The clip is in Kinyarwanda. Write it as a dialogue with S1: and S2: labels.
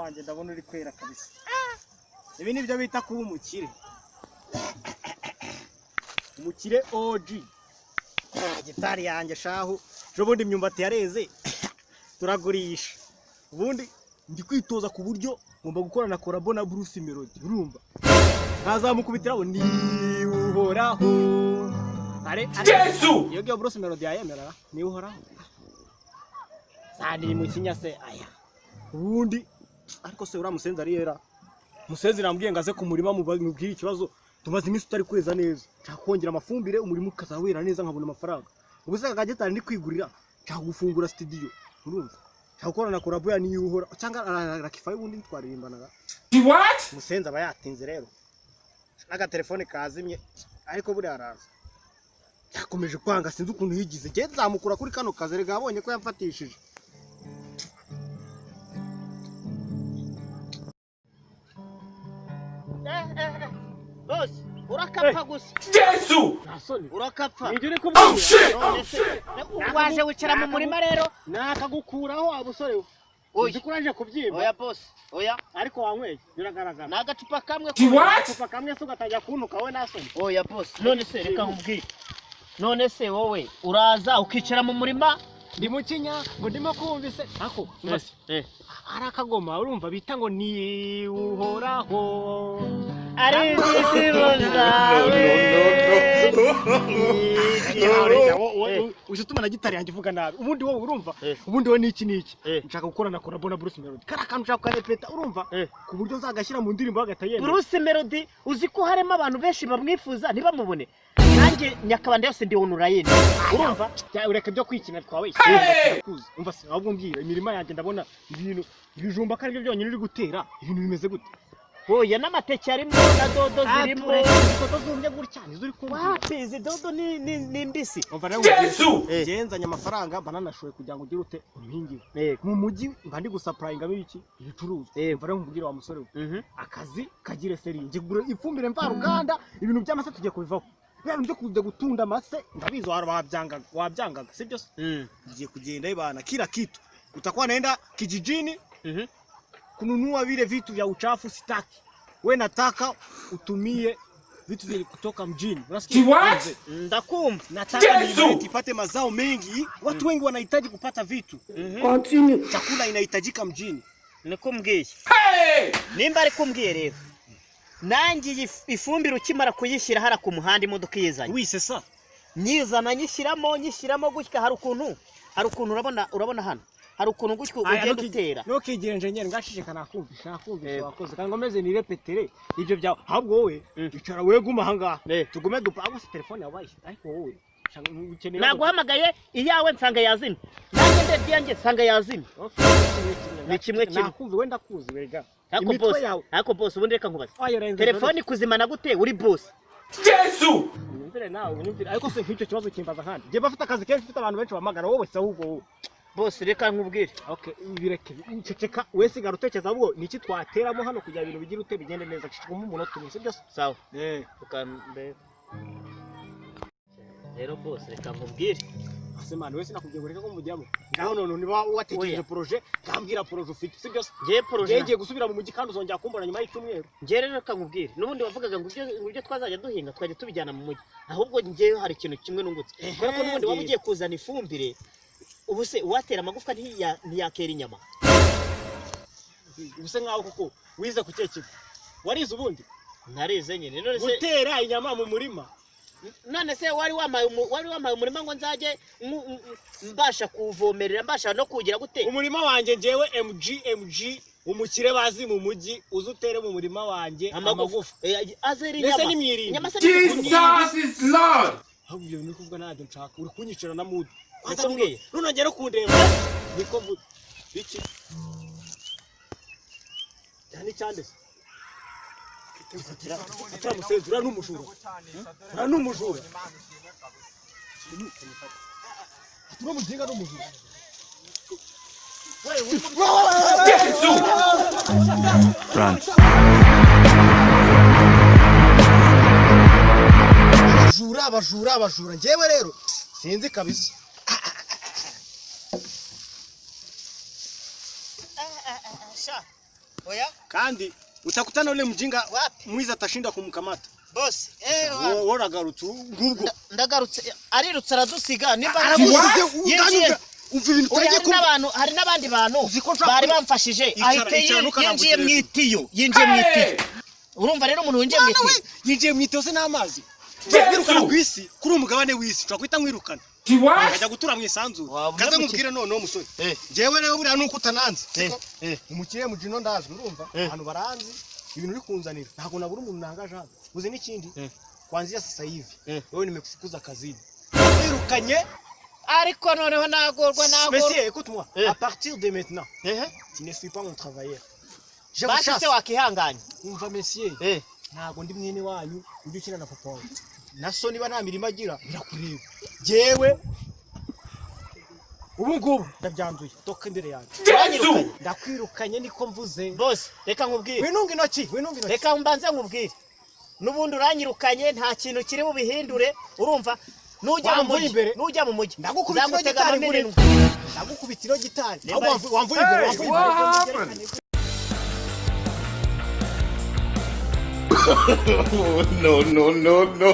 S1: Wanjye ndabona uri kwera kabisa. Ibi nibyo bita kuba umukire, umukire OG. Gitari yanjye shahu, ejo bundi imyumbati yareze, turagurisha. Ubundi ndi kwitoza ku buryo ngomba gukorana collabo na Bruce Melody. Urumva ntazamukubitiraho ni Uhoraho are.
S2: Yesu!
S1: Iyo ngiyo Bruce Melody yayemera ni Uhoraho sani mu kinya se aya. Ubundi ariko se uriya musenzi ari yera, musenzi nambwiye ngo aze ku murima mubwire ikibazo. Tumaze iminsi tutari kweza neza, nshaka kongera amafumbire, umurima ukazawera neza, nkabona amafaranga. Ubu se aka gitari ndi kwigurira, nshaka gufungura studio. Urumva nshaka gukorana collabo ya niyo Uhora cyangwa Rakifayo, ubundi twaririmbanaga.
S2: What?
S1: Musenzi aba yatinze rero n'agatelefone kazimye, ariko buriya araza. Yakomeje kwanga, sinzi ukuntu yigize. Njye nzamukura kuri kano kazi, rega yabonye ko yamfatishije.
S3: Bose urakapfa gusa.
S2: Yesu!
S1: Nta soni.
S3: Urakapfa.
S1: Nibyo uri
S2: Oh
S1: kubwira.
S2: shit!
S3: None se waje wicara mu murima rero?
S1: Nakagukuraho wa busore we.
S3: Oya.
S1: Uzi ko uraje kubyimba.
S3: Oya boss, oya.
S1: Ariko wanyweye biragaragara.
S3: Ni agacupa kamwe.
S2: What?
S1: Agacupa kamwe se ugatangira kuntuka wowe nta soni?
S3: Oya boss, none se reka nkubwire, none se wowe uraza ukicara mu murima?
S1: Ndi mu kinya ngo ndimo kumvise ako umva se, ari akagoma urumva bita ngo ni Uhoraho.
S3: Ari ibyishimo zawe.
S1: Uje utuma na gitari yanjye ivuga nabi. Ubundi wowe urumva,
S3: Eh.
S1: ubundi wowe niki niki,
S3: Eh.
S1: nshaka gukorana collabo na Bruce Melody. Kariya kantu nshaka kukarepeta, urumva,
S3: Eh.
S1: ku buryo nzagashyira mu ndirimbo bagahita yemera.
S3: Bruce Melody, uzi ko harimo abantu benshi bamwifuza ntibamubone? Nanjye Nyakabanda yose ndi online, urumva?
S1: Ureka ibyo kwikina twawe.
S2: Hey!
S1: Umva se, ahubwo mbwira, imirima yanjye ndabona ibintu ibijumba ko aribyo byonyine uri gutera, ibintu bimeze gute?
S3: Oya, n'amateke arimo na dodo zirimo.
S1: Dodo zumye gutya nizo uri kumbwira?
S3: Wapi, izi dodo ni mbisi.
S1: Umva rero,
S2: Yesu!
S3: Eh.
S1: ngenzanye amafaranga bananashoye kugira ngo ugire ute umpingire
S3: Yego.
S1: mu mujyi, mba ndi gusapurayingamo ibiki, ibicuruzwa.
S3: Yego.
S1: Umva rero nkubwire wa musore we,
S3: Mhm.
S1: akazi kagire seri. Njye kugura ifumbire mvaruganda, ibintu by'amase tugiye kubivaho. Biriya bintu byo kujya gutunda amase ndabizi wabyangaga, wabyangaga, sibyo se? Ngiye kugenda ibana kila kitu, utakuwa naenda kijijini kununua vile vitu vya uchafu, sitaki. We nataka utumie vitu vile kutoka mjini, unasikia?
S2: What?
S3: Ndakumva.
S1: Nataka
S2: Yesu!
S1: milima yetu ipate mazao mengi. Watu wengi wanahitaji kupata vitu, chakula inahitajika mjini.
S3: Niko mbwiye.
S2: Hey!
S3: Nimba ari kumbwiye rero, nanjye iyi ifumbire ukimara kuyishyira hara ku muhanda, imodoka iyizanye,
S1: Oui, c'est ça.
S3: nyizana nyishyiramo, nyishyiramo gutya, hari ukuntu urabona hano hari ukuntu gutya ugenda utera.
S1: Ntukigire enjenyeri ngashishika, nakumvisha, nakumvisha.
S3: Yego.
S1: Wakoze kandi ngomeze nirepetere ibyo byawe. Ahubwo wowe
S3: Mm.
S1: icara, we guma ahangaha,
S3: Eh.
S1: tugume dupa. Ahubwo se telefone yawe bayishyize? Ariko wowe ukeneye
S3: Naguhamagaye iyawe nsanga yazimye, nanjye ndebye iyanjye nsanga yazimye.
S1: Okay, kimwe kimwe.
S3: Ni kimwe kimwe.
S1: Nakumva, wenda kuzi wega
S3: Ariko
S1: imitwe
S3: boss,
S1: yawe.
S3: ariko boss, ubundi reka nkubaze,
S1: Oya, renze.
S3: telefone kuzimana gute uri boss?
S2: Yesu!
S1: Unyumvire nawe, unyumvire. Ariko se nk'icyo kibazo kimbaza nkandi njye bafite akazi kenshi, mfite abantu benshi bahamagara, wowe se ahubwo wowe?
S3: Boss, reka nkubwire.
S1: Okay, bireke, ceceka we, sigara utekereza. Ahubwo niki twateramo hano kugira ibintu bigire ute, bigende neza? Ceceka umpe umunota umwe, sibyo se?
S3: Sawa.
S1: Eh.
S3: Ukambe rero boss, reka nkubwire.
S1: Ase man, wese nakubwiye ngo reka ko mujyamo ngaho. None niba watekereje
S3: Oya.
S1: projet, ngambwira projet ufite, sibyo se?
S3: Ngiye projet.
S1: Ngiye gusubira mu mujyi kandi uzongera kumbona nyuma y'icyumweru.
S3: Njye rero reka nkubwire, n'ubundi wavugaga ngo ibyo twazajya duhinga twajya tubijyana mu mujyi. Ahubwo njyewe hari ikintu kimwe nungutse, kubera ko n'ubundi waba ugiye kuzana ifumbire. Ubu se uwatera amagufwa ntiyakera inyama?
S1: Ubuse nkaho koko wize ku kihe kigo warize ubundi?
S3: Narize nyine, none se?
S1: Gutera inyama mu murima?
S3: None se wari wampaye umurima ngo nzajye mbasha kuwuvomerera, mbasha no kuwugira gute?
S1: Umurima wanjye njyewe MG MG umukire bazi mu mujyi, uze utere mu murima wanjye amagufa.
S3: Eh, azera
S1: Mbese
S3: inyama.
S1: ni mwirinda.
S3: Inyama se ni
S2: Jesus is Lord!
S1: Ahubwo ibyo bintu uri kuvuga ntabyo nshaka, uri kunyicira na mudu.
S3: Niko mbwiye.
S1: Nunongera kundeba niko mvuga iki cyane cyane se. Fatira musenzi, uriya ni umujura, uriya ni umujura. Uriya muginga ni umujura.
S2: Yesu!
S4: Run.
S1: Abajura, abajura, abajura! Njyewe rero sinzi kabisa.
S3: Sha. Oya.
S1: Kandi utakutana ule mjinga
S3: Wapi?
S1: mwizi atashinda kumkamata.
S3: Boss,
S1: Wowe uragarutse ngubwo.
S3: Ndagarutse, arirutse aradusiga nimba
S1: Aragusize.
S3: Yinjiye.
S1: Utanyumva, umva ibintu
S3: Oya,
S1: utagiye
S3: hari
S1: kumva.
S3: n'abantu, hari n'abandi bantu
S1: Uzi ko nshobora
S3: bari bamfashije.
S1: Icara,
S3: Ahita
S1: icara, ntukanambukire
S3: yinjiye mu
S1: hejuru.
S3: itiyo, yinjiye mu itiyo.
S2: Hey!
S3: Urumva rero umuntu winjiye mu
S1: Mwana we,
S3: itiyo
S1: yinjiye mu itiyo se n'amazi.
S2: Yesu!
S1: Kwirukana ku isi, kuri umugabane w'isi ushobora guhita nkwirukana.
S2: She what?
S1: Nkajya gutura mu isanzure.
S3: Waba
S1: Kaze
S3: unamukire.
S1: nkubwire noneho, musore.
S3: Eh.
S1: Njyewe rero buriya nuko utananze,
S3: Eh,
S1: siko?
S3: eh.
S1: Umukire mu jino ndazwi, urumva?
S3: Eh.
S1: Abantu baranzi ibintu uri kunzanira, ntabwo nabura umuntu nangaje hano. Uzi n'ikindi?
S3: Eh.
S1: Kuanzia sasa hivi
S3: Eh.
S1: wewe nimekufukuza kazini, wirukanye.
S3: Ariko noneho nagorwa, nagorwa.
S1: Monsieur, écoute-moi.
S3: Eh.
S1: À partir de maintenant,
S3: Ehe.
S1: tu ne suis pas mon travailleur. Je vous
S3: Basi se
S1: chasse.
S3: wakihanganye.
S1: Umva, monsieur,
S3: Eh.
S1: ntabwo ndi mwene wanyu ujya ukina na papa wawe. Na so niba nta mirimo agira birakureba. Jewe ubu ngubu ndabyanduye, toka imbere yanjye.
S2: Yesu!
S1: Ndakwirukanye, niko mvuze.
S3: Boss, reka nkubwire.
S1: Winunga intoki, winunga intoki.
S3: Reka mbanze nkubwire. N'ubundi uranyirukanye, nta kintu kiri bubihindure, urumva? Nujya mu
S1: Wamvuye
S3: mujyi,
S1: imbere.
S3: nujya mu mujyi
S1: Ndagukubita ino
S3: nzagutega
S1: gitari
S3: amaminwa.
S1: Ndagukubita ino gitari.
S3: Nimba-
S1: Ahubwo wamvuye imbere,
S2: Hey,
S1: wamvuye imbere.
S2: what happened?
S4: No, no, no, no.